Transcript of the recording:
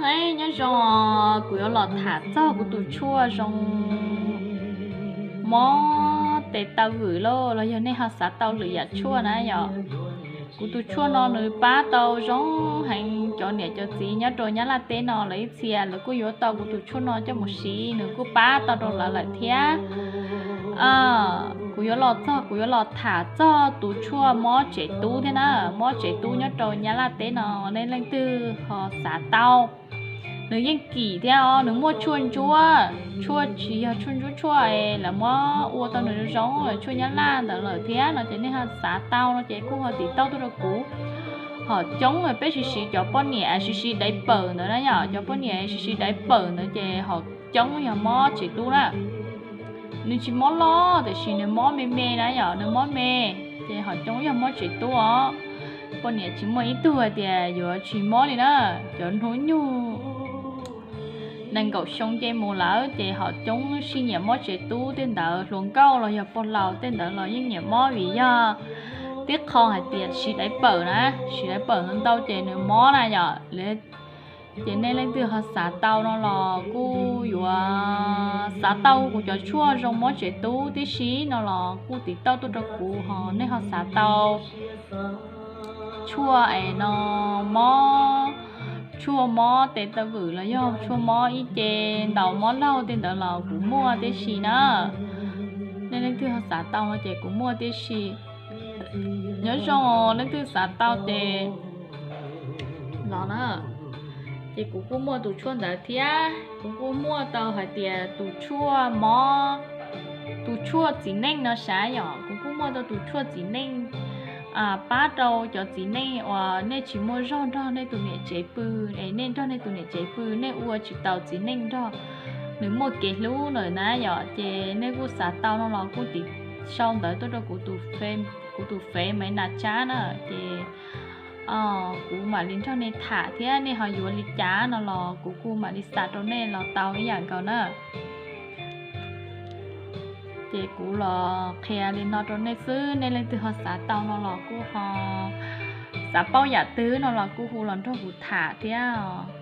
Hej, nyob zoo, kuv yuav los tham txog kuv tus tshuaj zoo mob tes taw vwm lauj, los yog nej ho xav tau lwm yam tshuaj na yom. Kuv tus tshuaj no nws pab tau zoo heev, cov niam cov txiv nyob rau Nyab Laj teb no lawv ib txhia lawv kuj yuav tau kuv tus tshuaj no coj mus siv, nws kuj pab tau rau lawv lawm thiab. Kuv yuav los txog, kuv yuav los tham txog tus tshuaj mob tsev tub thiab na, mob tsev tub nyob rau Nyab Laj teb no, nej leej twg ho xav tau. Nws yeej kim thiab os, nws muaj tshuaj ntsuab, tshuaj tsis yog tshuaj ntsuab, tshuaj lawv muab ua tau nws zoo zoo, tshuaj Nyab Laj ntawd lawm thiab no ces nej ho xav tau no ces kuj ho tim tauj tuaj rau kuv. Hom coob peb siv siv cov poj niam siv siv daiv pawm ntawd na yom, cov poj niam siv siv daiv pawm ntawd ces hom coob yog mob tsev tub na. Nws tsis mob loj tiam sis nws mob me me na yom, nws mob me, ces hom coob yog mob tsev tub os. Poj niam tsis muaj ib tug hais tias yuav tsis mob li na. Cov hnub nyoog nees nkaum xyoo nce mus lawm ces hom coob sib nyiam mob tsev tub tej ntawd, hluas nkauj los yog pog laus tej ntawd los yeej nyiam mob vim yog tib qho hais tias siv daiv pawm na, siv daiv pawm ntau ntau ces nws mob na yom. Ces nej leej twg ho xav tau no los kuj yuav xav tau kuv cov tshuaj zoo mob tsev tub tib si no los kuj tim tauj tuaj rau kuv ho nej ho xav tau tshuaj es no mob, tshuaj mob tes taw vwm los yog tshuaj mob ib ce ntaus mob laug tej ntawd los kuv muaj tib si na. Nej leej twg ho xav tau no ces kuv muaj tib si. Nyob zoo leej twg xav tau ces los na. Ces kuv kuj muaj tus tshuaj ntawd thiab kuv kuj muaj tau hais tias tus tshuaj mob, tus tshuaj txiv neej no sav yom, kuv kuj muaj tau tus tshuaj txiv neej pab rau cov txiv neej uas nej tsis muaj zog nrog nej tus niam tsev pw, es nej nrog nej tus niam tsev pw nej ua tsis tau txiv neej nrog, nws muaj kev hlub lawm na yom, ces nej kuj xav tau no los kuj tim sau ntawv tuaj rau kuv tus, kuv tus fev Maiv Nas Tsab na, ces kuv mam li nrog nej tham thiab nej ho yuav li cas no los kuv kuj mam li xa rau nej los tau ib yam nkaus na. Ces kuv los qhia li no rau nej xwb, nej leej twg ho xav tau no los kuj ho, xav paub yam twg no los kuj hu los nrog kuv tham thiab.